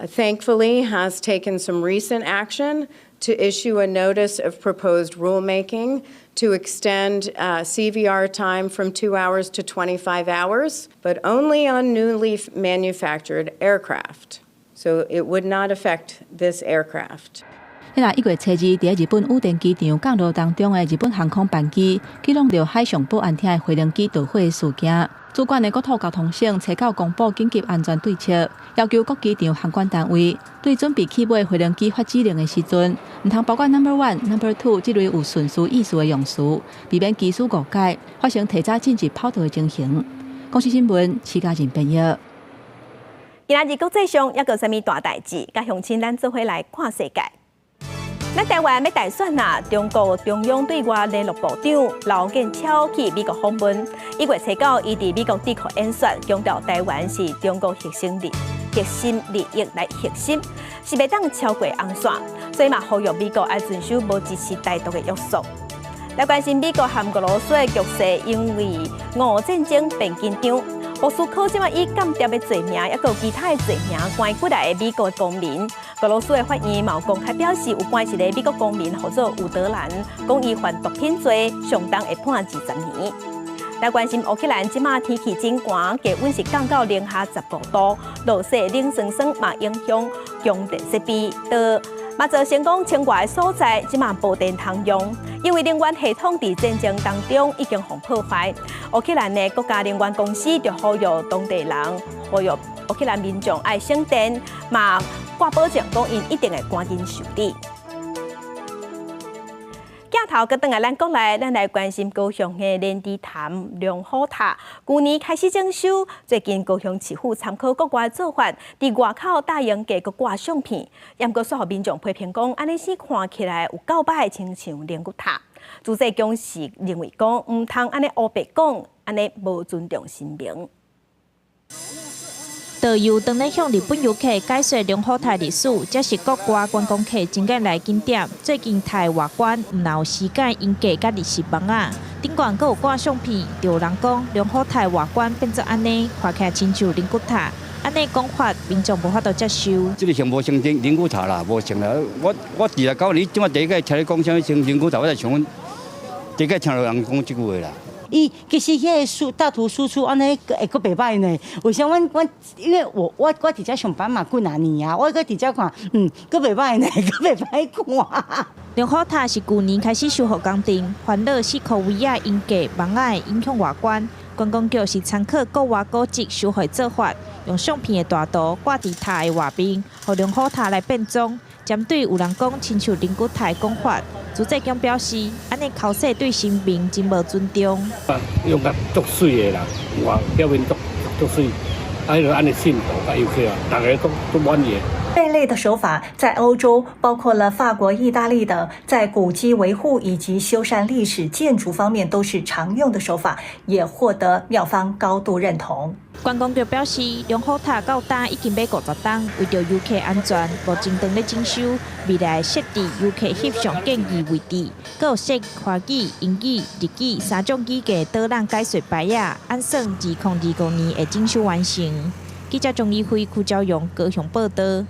thankfully has taken some recent action to issue a notice of proposed rulemaking to extend CVR time from 2 hours to 25 hours, but only on newly manufactured aircraft. So it would not affect this aircraft. 彼若1月初2，佇日本羽田機場降落當中的日本航空班機，記錄著海上保安廳的飛行機導火的事件。主管的國土交通省初九公布緊急安全對策，要求各機場航管單位對準備起飛飛行機發指令的時陣，毋通包括 number one、number two 這類有順序意思的用詞，避免機師誤解，發生提早進入跑道的情形。公視新聞，徐嘉仁編譯。今仔日國際上猶閣有啥物大代誌？佮鄉親咱做伙來看世界。咱台灣欲大選啊！中國中央對外聯絡部長劉建超去美國訪問。1月初9，伊佇美國智庫演說，強調台灣是中國核心利益來核心，是袂當超過紅線，所以嘛呼籲美國愛遵守無支持台獨的約束。來關心美國和俄羅斯的局勢，因為俄烏戰爭變緊張。莫斯科這馬以間諜的罪名，抑閣有其他的罪名關幾來个美國公民。俄羅斯的法院嘛有公開表示，有關一個美國公民號做伍德蘭，講伊犯毒品罪，上重會判20年。來關心烏克蘭，這馬天氣真寒，低溫是降到零下15度，落雪冷霜霜嘛影響供電設備，都嘛造成講千外个所在這馬無電通用，因為能源系統佇戰爭當中已經予破壞。烏克蘭的國家能源公司就呼籲當地人，呼籲烏克蘭民眾愛省電，嘛掛保證講𪜶一定會趕緊修理。鏡頭閣轉來咱國內，咱來關心高雄的連池潭龍虎塔。舊年開始整修，最近高雄市府參考國外做法，佇外口大型架閣掛相片，毋過煞予民眾批評講，按呢勢看起來有夠歹，親像靈骨塔。主祭公是認為講，毋通按呢烏白講，按呢無尊重神明。導遊當咧向日本遊客解說龍虎塔歷史，這是國外觀光客真愛來景點。最近塔外觀毋但有修改鷹架佮日式房仔，頂懸閣有掛相片，就有人講龍虎塔外觀變做按呢，看起來親像靈骨塔。按呢講法，民眾無法度接受。這個像無像靈骨塔啦，無像啦。我29年，這馬第一擺聽你講啥物像靈骨塔，我才想講，第一擺聽著人講這句話啦。伊其實彼個輸大圖輸出按呢會閣袂䆀呢？為啥阮阮因為我佇遮上班嘛幾若年啊，我閣佇遮看，閣袂䆀呢，閣袂䆀看。龍虎塔是舊年開始修復工程，煩惱四箍圍仔鷹架網仔會影響外觀。觀光局是參考國外古蹟修復做法，用相片的大圖掛佇塔的外面，予龍虎塔來變裝。針對有人講親像靈骨塔的講法，朱濟強表示，按呢剾洗對神明真無尊重。用較足媠的啦，外表面足足媠，啊，彼個按呢信徒佮遊客啊，逐个都足滿意。這類的手法在歐洲，包括了法國、意大利等，在古蹟維護以及修繕歷史建築方面都是常用的手法，也獲得廟方高度認同。觀光局表示，龍虎塔到今已經欲50冬，為著遊客安全，目前正咧整修，未來設置遊客翕相建議位置，閣有設華語、英語、日語三種語言導覽解說牌仔，按算2025年會整修完成。記者鍾怡輝、柯昭榮高雄報導。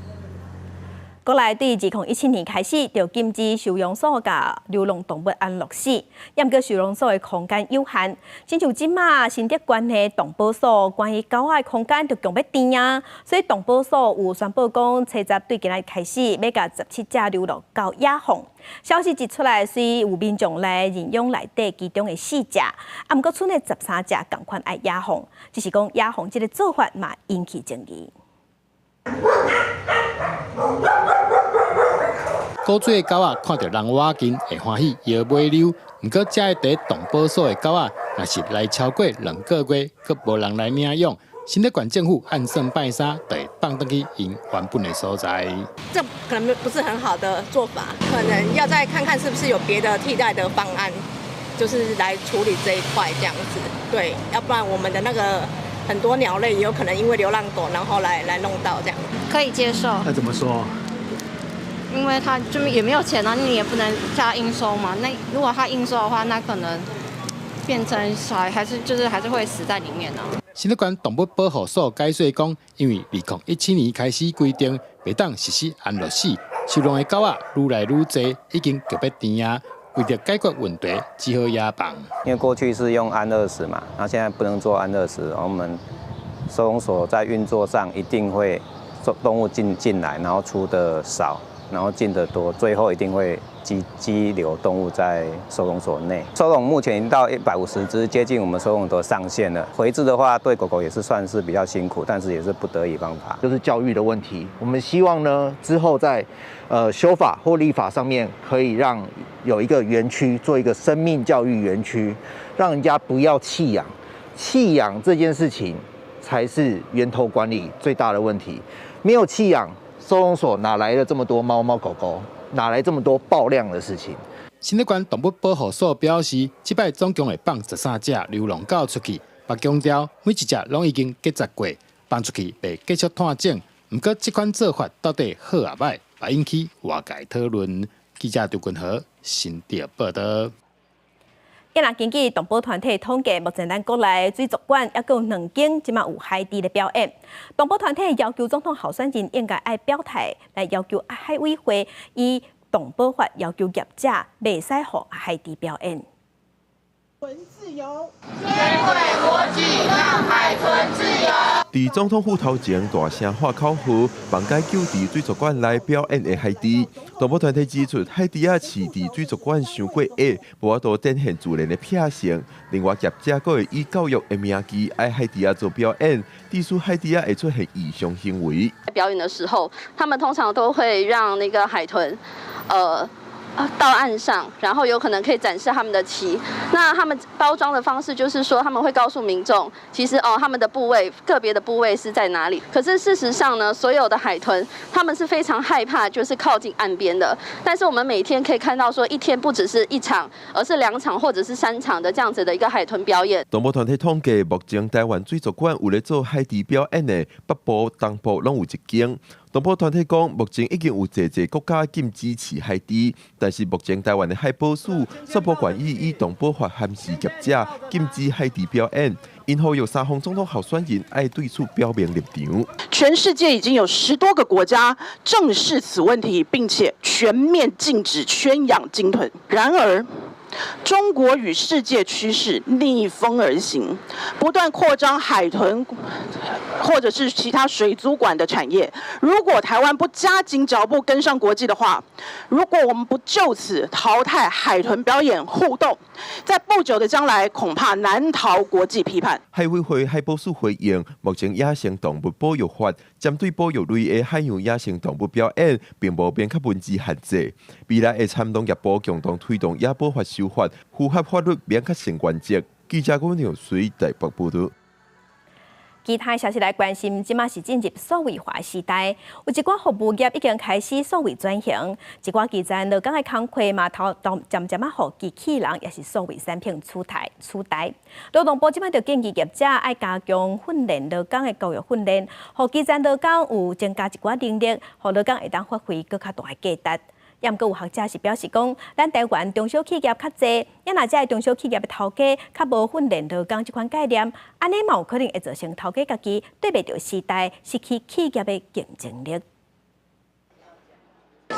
國內對2017年開始就禁止收容所共流浪動物安樂死，毋過收容所的空間有限，親像這馬新竹縣的動保所關於狗仔的空間就強欲甜啊，所以動保所有宣布講，初十對今仔日開始欲共17隻流浪狗野放。消息一出來，雖有民眾來認養內底其中的四隻，啊，毋過賰的13隻仝款愛野放，只是講野放這个做法嘛引起爭議。古錐的狗仔看著人倚近會歡喜搖尾溜，毋過遮个佇動保所的狗仔，若是來超過2個月，閣無人來領養，新竹縣政府按算拜三就會放轉去𪜶原本的所在。這可能不是很好的做法，可能要再看看是不是有別的替代的方案，就是來處理這一塊這樣子。對，要不然我們的那個很多鳥類也有可能因為流浪狗，然後來弄到這樣。可以接受。那怎麼說？因為他就也沒有錢啊，你也不能叫他應收嘛。那如果他應收的話，那可能變成小孩還是就是還是會死在裡面呢。新竹縣動物保護所解釋講，因為2017年開始規定，袂當實施安樂死，收容的狗仔愈來愈濟，已經急欲甜啊。為著解決問題，只好野放。因為過去是用安樂死嘛，那現在不能做安樂死，我們收容所在運作上一定會動物進來，然後出的少，然後進的多，最後一定會積留動物在收容所內。收容目前已經到150隻，接近我們收容的上限了。回置的話，對狗狗也是算是比較辛苦，但是也是不得已方法。就是教育的問題。我們希望呢，之後在修法或立法上面，可以讓有一個園區做一個生命教育園區，讓人家不要棄養。棄養這件事情才是源頭管理最大的問題。沒有棄養，收容所哪來了這麼多貓貓狗狗？哪來這麼多爆量的事情？新竹縣動物保護所表示，這擺總共會放13隻流浪狗出去，嘛強調每一隻攏已經檢查過，放出去袂繼續湠種。毋過這款做法到底好抑䆀，嘛引起外界討論。記者張君和新竹報導。若根據動保團體統計，目前咱國內水族館猶閣有兩間這馬有海豬咧表演。動保團體要求總統候選人應該愛表態，來要求海委會依動保法要求業者袂使予海豬表演。自由，接軌國際，讓海豚自由。佇總統府頭前大聲喊口號，放解救佇水族館內表演的海豬。動保團體指出，海豬仔飼佇水族館傷過矮，無法度展現自然的秉性。另外，業者閣會以教育的名義，愛海豬仔做表演，致使海豬仔會出現異常行為。表演的時候，他們通常都會讓那個海豚，到岸上，然後有可能可以展示他們的鰭。那他們包裝的方式就是說，他們會告訴民眾，其實哦，他們的部位個別的部位是在哪裡。可是事實上呢，所有的海豚，他們是非常害怕，就是靠近岸邊的。但是我們每天可以看到，說一天不只是一場，而是兩場或者是三場的這樣子的一個海豚表演。動保團體統計，目前台灣水族館有咧做海豬表演的，北部、東部攏有一間。動保團體講，目前已經有濟濟國家禁止飼海豬，但是目前台灣的海保署卻無願意以動保法函示業者禁止海豬表演，𪜶呼籲三方總統候選人愛對此表明立場。全世界已經有10多個國家正視此問題，並且全面禁止圈養鯨豚。然而，中國與世界趨勢逆風而行，不斷擴張海豚或者是其他水族館的產業。如果台灣不加緊腳步跟上國際的話，如果我們不就此淘汰海豚表演互動，在不久的將來恐怕難逃國際批判。海委會海保署回應，目前野生動物保育法針對保育類的海洋野生動物表演，並無明確文字限制。未來會參農業部共同推動野保法修法，符合法律明確性原則。記者郭良水台北報導。其他消息來關心，這馬是進入數位化時代，有一寡服務業已經開始數位轉型，一寡基層勞工的工課嘛，頭漸漸仔予機器人，抑是數位產品取代取代。勞動部這擺就建議業者愛加強訓練勞工的教育訓練，予基層勞工有增加一寡能力，予勞工會當發揮閣較大的價值。也毋過有學者是表示講，咱台灣中小企業較濟，啊若這中小企業的頭家較無訓練勞工這款概念，按呢嘛有可能會造成頭家家己對袂著時代，失去企業的競爭力。待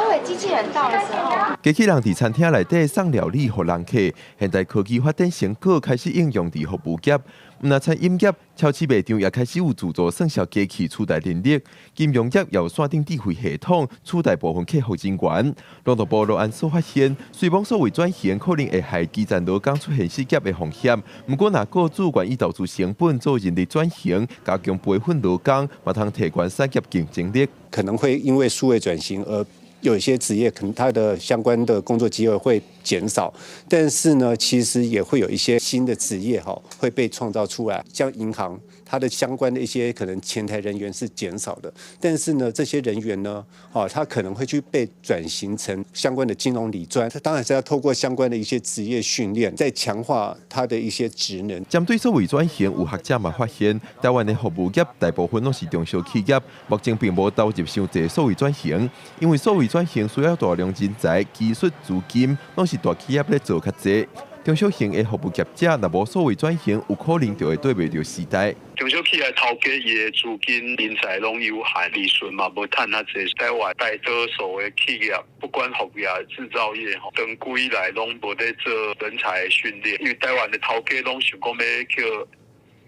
會機器人到的時候，機器人佇餐廳內底送料理予人客，現代科技發展成果開始應用佇服務業。毋但餐飲業、超市賣場也開始有自助算數機器取代人力，金融業也有線頂智慧系統取代部分客服人員。勞動部落案所發現，雖罔數位轉型可能會害基層勞工出現失業的風險，毋過若雇主願意投資成本做人力轉型，加強培訓勞工，嘛通提懸產業競爭力。可能會因為數位轉型而有一些職業可能他的相關的工作機會會減少，但是呢，其實也會有一些新的職業哈會被創造出來，像銀行他的相關的一些可能前台人員是減少的，但是呢，這些人員呢，哦，他可能會去被轉型成相關的金融理專，他當然是要透過相關的一些職業訓練，再強化他的一些職能。針對數位轉型，有學者嘛發現，台灣的服務業大部分攏是中小企業，目前並無投入傷濟數位轉型，因為數位轉型需要大量人才、技術、資金，攏是大企業咧做較濟。中小型的服務業者若無數位轉型，有可能就會綴袂著時代。中小企業頭家伊的資金人才攏有限，利潤嘛無趁遐濟。台灣大多數的企業，不管服務業、製造業，吼，長久以來攏無咧做人才訓練，因為台灣的頭家攏想講欲叫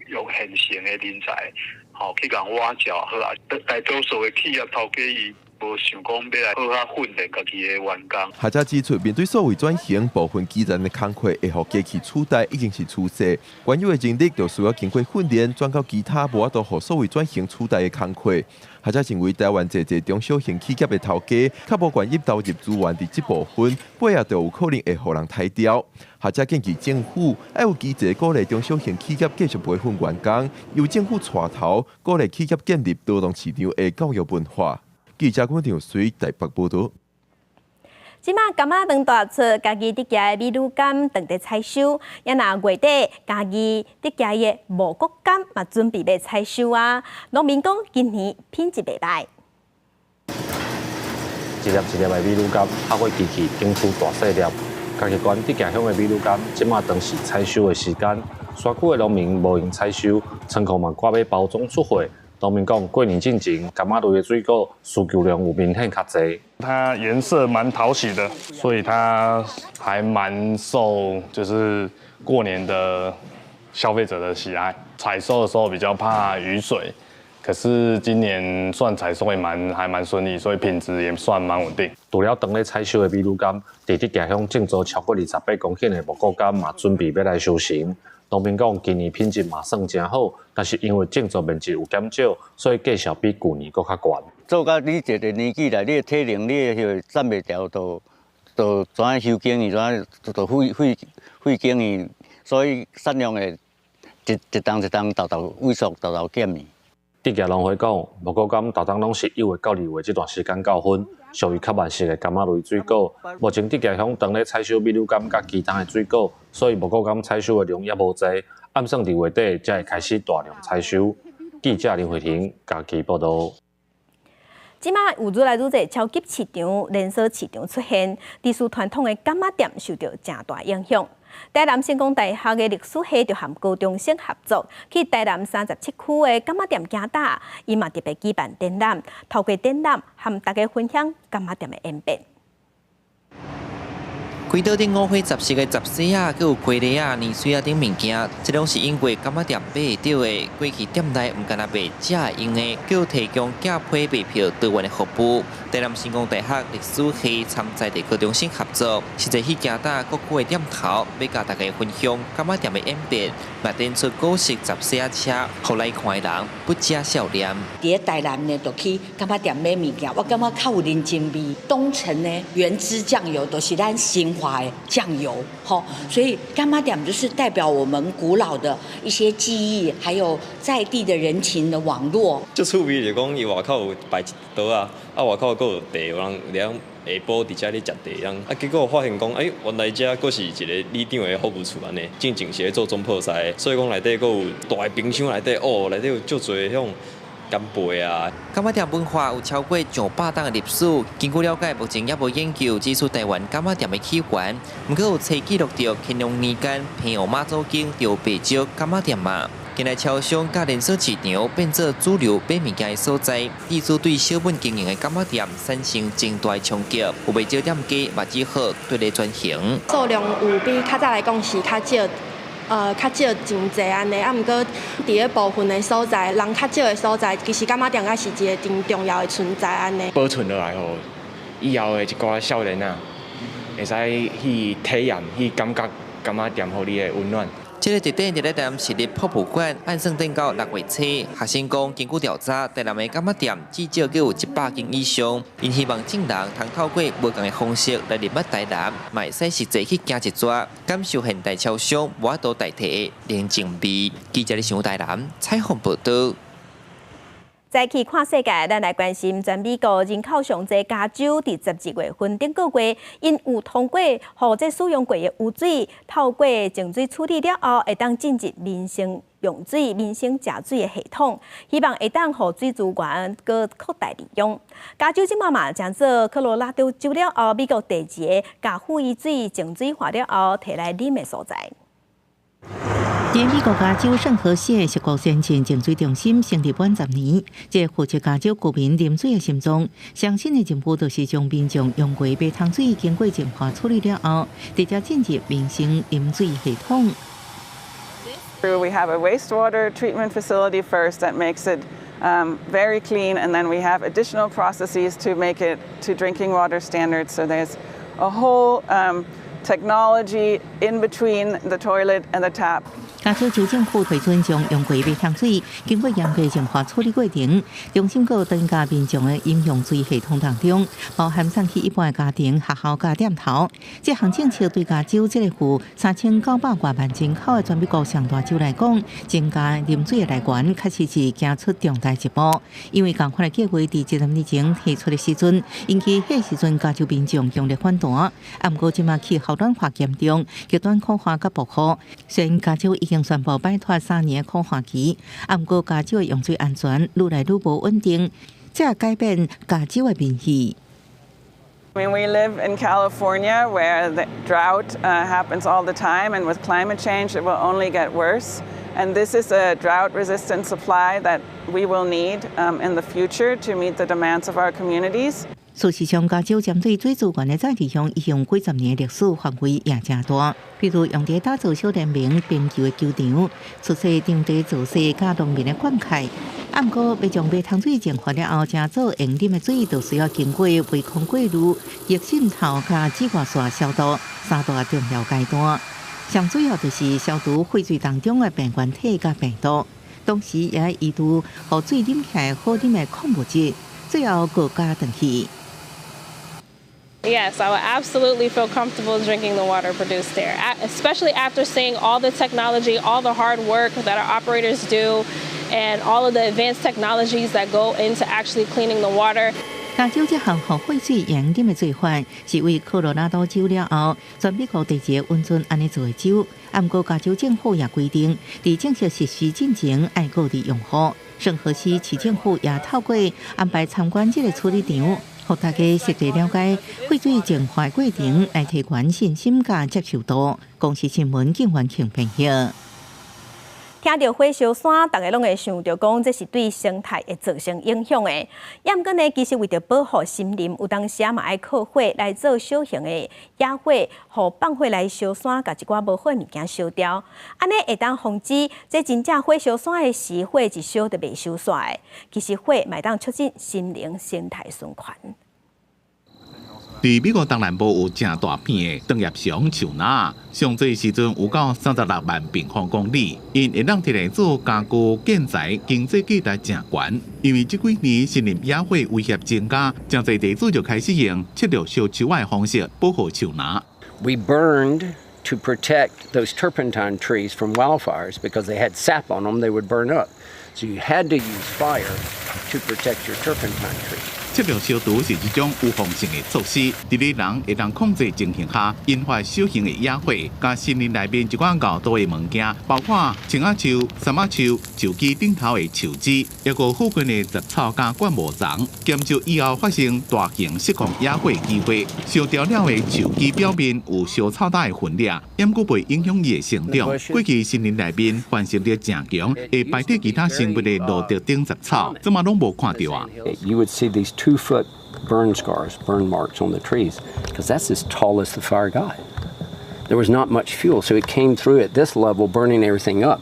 用現成的人才，吼去共挖角好啊。大多數的企業頭家伊無想講欲來好好訓練家己的員工。學者指出，面對數位轉型，部分基層的工課會予機器取代，已經是趨勢。原有的人力就需要經過訓練，轉到其他無法度予數位轉型取代的工課。學者認為，台灣濟濟中小型企業的頭家，較無願意投入資源佇這部分，尾仔就有可能會予人刣掉。學者建議政府愛有機制鼓勵中小型企業繼續培訓員工，由政府帶頭鼓勵企業建立勞動市場的教育文化。記者郭長水台北報導。這馬柑仔長大出，嘉義竹崎的美女柑正佇採收，也若月底嘉義竹崎的五穀柑嘛準備欲採收啊。農民講今年品質袂䆀。一粒一粒的美女柑，透過機器頂出大細粒。嘉義縣竹崎鄉的美女柑，這馬當是採收的時間。山區的農民無閒採收，倉庫嘛掛欲包裝出貨。農民講，過年進前，柑仔類的水果需求量有明顯較濟。它顏色蠻討喜的，所以它還蠻受就是過年的消費者的喜愛。採收的時候比較怕雨水，可是今年算採收也還蠻順利，所以品質也算蠻穩定。除了當咧採收的美女柑，佇竹崎鄉種植超過28公頃的五穀柑嘛，準備欲來收成。農民講，今年品質嘛算誠好，但是因為種植面積有減少，所以價數比舊年閣較懸。做到你一個年紀來，你的體能、你的彼個站袂牢，就怎樣收經去，怎樣就廢經去，所以產量會一一冬一冬沓沓萎縮，沓沓減去。竹崎農會講，五穀柑逐冬攏是1月到2月這段時間到分，屬於較慢熟的柑仔類水果。目前竹崎鄉當咧採收美女柑佮其他的水果，所以五穀柑採收的量猶無濟，按算佇月底才會開始大量採收。記者林慧婷嘉義報導。這馬有愈來愈濟超級市場、連鎖市場出現，致使傳統的柑仔店受著誠大影響。台南成功大學的歷史系就和高中生合作，去台南37區的柑仔店行踏，伊嘛特別舉辦展覽，透過展覽和大家分享柑仔店的演變。規桌頂五花雜色的雜細仔，閣有雞螺仔、年水仔等物件，這攏是因為柑仔店買會著的。過去店內毋干焦賣食用的，閣有提供寄批賣票多元的服務。台南成功大學歷史系參在地高中生合作，實際去行踏各區的店頭，欲共大家分享柑仔店的演變，嘛展出古式雜細仔車，予來看的人不止笑臉。佇咧台南呢，就去柑仔店買物件，我感覺較有人情味。東城呢，原汁醬油都是咱新華的醬油，吼，所以柑仔店就是代表我們古老的一些記憶，還有在地的人情的網絡。足趣味就講，伊外口有擺一桌仔，啊外口閣有茶，有人佇遐下晡佇遮咧食茶，這樣啊結果發現講，欸，原來遮閣是一個里長的服務處按呢，進前是咧做總鋪師，所以講內底閣有大的冰箱內底，哦，內底有足濟彼種干貝啊。柑仔店文化有超過上百冬的歷史。根據了解，目前猶無研究指出台灣柑仔店的起源，毋過有冊記錄著乾隆年間平湖媽祖宮就有袂少柑仔店嘛。近來超商佮連鎖市場變做主流買物件的所在，致使對小本經營的柑仔店產生真大的衝擊，有袂少店家嘛只好綴咧轉型。數量有比較早來講是較少。較少真濟按呢，啊，毋過佇咧部分的所在，人較少的所在，其實柑仔店猶是一个真重要的存在按呢。保存落來予以後的一寡少年仔，會使去體驗、去感覺柑仔店予你的溫暖。這个地點佇咧台南市立博物館，按算等到6月初。學生講，根據調查，台南的柑仔店至少閣有100間以上。𪜶希望眾人通透過無仝的方式來入捌台南，嘛會使實際去行一逝，感受現代超商無法度代替的人情味。記者李想台南採訪報導。再去看世界，咱來關心全美國人口上濟加州，佇12月份頂個月，𪜶有通過，予這使用過的污水透過淨水處理了後，會當進入民生用水、民生食水的系統，希望會當予水資源閣擴大利用。加州這馬嘛，成做科羅拉多州了後，美國第二个共廢水淨水化了後，提來啉的所在。佇美國加州聖荷西矽谷先進淨水中心成立滿10年，這負責加州居民啉水的心臟。上新的任務就是將民眾用過馬桶水經過淨化處理了後，直接進入民生飲水系統。 We have a wastewater treatment facility first that makes it very clean, and then we have additional processes to make it to drinking water standards. So there's a whole technology in between the toilet and the tap. 加州州政府批准將用過馬桶水經過嚴格淨化處理過程，中心閣增加民眾的飲用水系統當中，包含送去一般家庭、學校佮店頭。這項政策對加州這個有3900外萬人口的全美國上大州來講，增加啉水的來源，確實是行出重大一步。因為仝款的計劃佇10年前提出的時陣，引起彼時陣加州民眾強烈反彈。啊，毋過這馬氣候暖化嚴重，極端苦旱佮暴雨，雖然加州已經宣布擺脫3年的苦旱期，啊，毋過加州的用水安全愈來愈無穩定，這改變加州的民意。 I mean, we live in California where the drought happens all the time, and with climate change, it will only get worse. And this is a drought resistant supply that we will need in the future to meet the demands of our communities. 事實上，加州針對水資源的再利用已經幾十年的歷史，範圍也誠大。比如用佇打造小聯盟冰球的球場、出賽場地造勢佮農民的灌溉。啊，毋過欲將馬桶水淨化了後，成做用啉的水，就需要經過微空過濾、逆滲透佮紫外線消毒三大重要階段。上主要就是消除廢水當中的病原體佮病毒，同時也移除予水啉起來好啉的礦物質，最後閣加轉去。 Yes, I would absolutely feel comfortable drinking the water produced there, especially after seeing all the technology, all the hard work that our operators do, and all of the advanced technologies that go into actually cleaning the water. 加州這項予廢水用啉的做法，是為科羅拉多州了後，全美國第一個允准按呢做的州。啊，毋過加州政府也規定，佇正式實施進前，愛告知用戶。聖荷西市政府也透過安排參觀這个處理場，予大家實地了解廢水淨化過程，來提懸信心佮接受度。公視新聞警員慶編譯。聽著火燒山，大家攏會想著講，這是對生態會造成影響的。也毋過呢，其實為著保護森林，有當時嘛愛靠火來做小型的野火，予放火來燒山，共一寡無好的物件燒掉。按呢會當防止這真正火燒山的時，火一燒就袂收煞的。其實火嘛會當促進森林生態循環。佇美國東南部有誠大片的長葉松樹林，上濟時陣有到36萬平方公里，𪜶會當提來做家具、建材，經濟價值誠懸。因為這幾年森林野火威脅增加，誠濟地主就開始用切落燒樹仔的方式保護樹林。 We burned to protect those turpentine trees from wildfires because they had sap on them, they would burn up. So you had to use fire to protect your turpentine trees. 切木燒除是一種預防性的措施，佇咧人會當控制情形下，引發小型的野火，共森林內面一寡𠢕多的物件，包括松仔樹、杉仔樹、樹枝頂頭的樹枝，抑閣附近的雜草佮灌木叢，減少以後發生大型失控野火機會。燒掉了的樹枝表面有燒臭焦的痕跡，猶閣袂影響伊的成長。過去森林內面繁殖力誠強，會排斥其他生物的蘆竹等雜草，這馬攏無看著啊。 You would see these 2-foot burn scars, burn marks on the trees, because that's as tall as the fire got. There was not much fuel, so it came through at this level, burning everything up.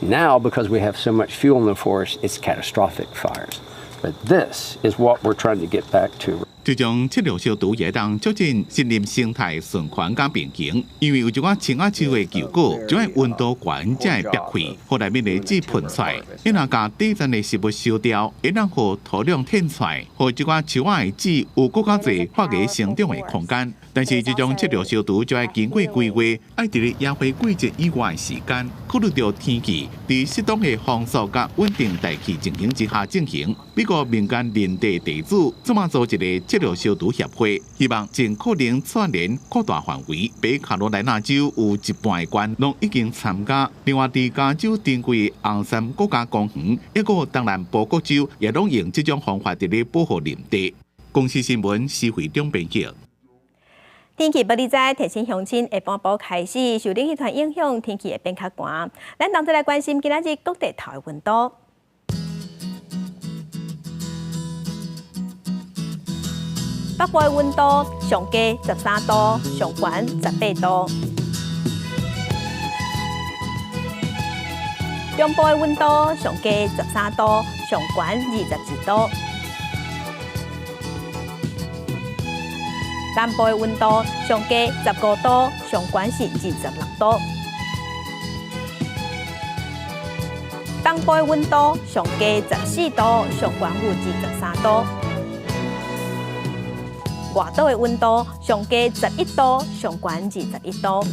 Now, because we have so much fuel in the forest, it's catastrophic fires. But this is what we're trying to get back to. 這種測量消毒會當促進森林生態循環佮平衡，因為有一寡青仔樹的球果，就愛溫度懸才會煏開，予內面的汁噴出來。你若共短暫的植物燒掉，會當予土壤褪出來，予這寡樹仔的籽有閣較濟發芽生長的空間。但是這種測量消毒就愛經過規劃，愛佇咧野花季節以外的時間，考慮著天氣，佇適當的風速佮穩定大氣情形之下進行。美國民間林地地主這馬組一個測量消毒協會，希望盡可能串聯擴大範圍。北卡羅來納州有一半的縣攏已經參加，另外佇加州珍貴紅杉國家公園，抑閣東南部各州也攏用這種方法佇咧保護林地。公視新聞施惠中編輯。天氣報你知，提醒鄉親下晡晡開始受冷氣團影響，天氣會變較寒。咱同齊來關心今仔日各地頭的溫度。北部的溫度上低13度，上懸18度。中部的溫度上低13度，上懸22度。南部的溫度上低15度，上懸是26度。東部的溫度上低14度，上懸有23度。外島的溫度上低11度，上懸21度。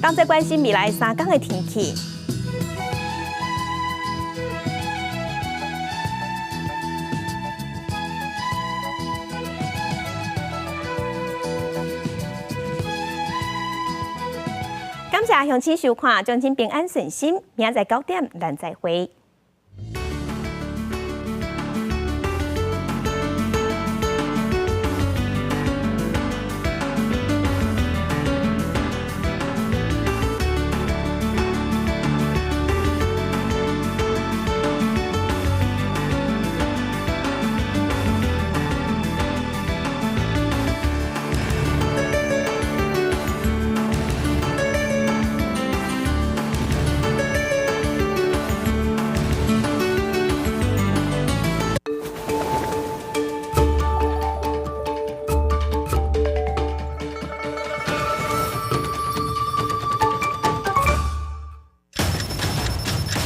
當在關心未來3天的天氣。感謝鄉親收看，祝恁平安順心。明仔載9點，咱再會。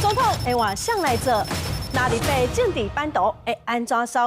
總統會換誰來做？哪裡被政治版圖會按怎掃？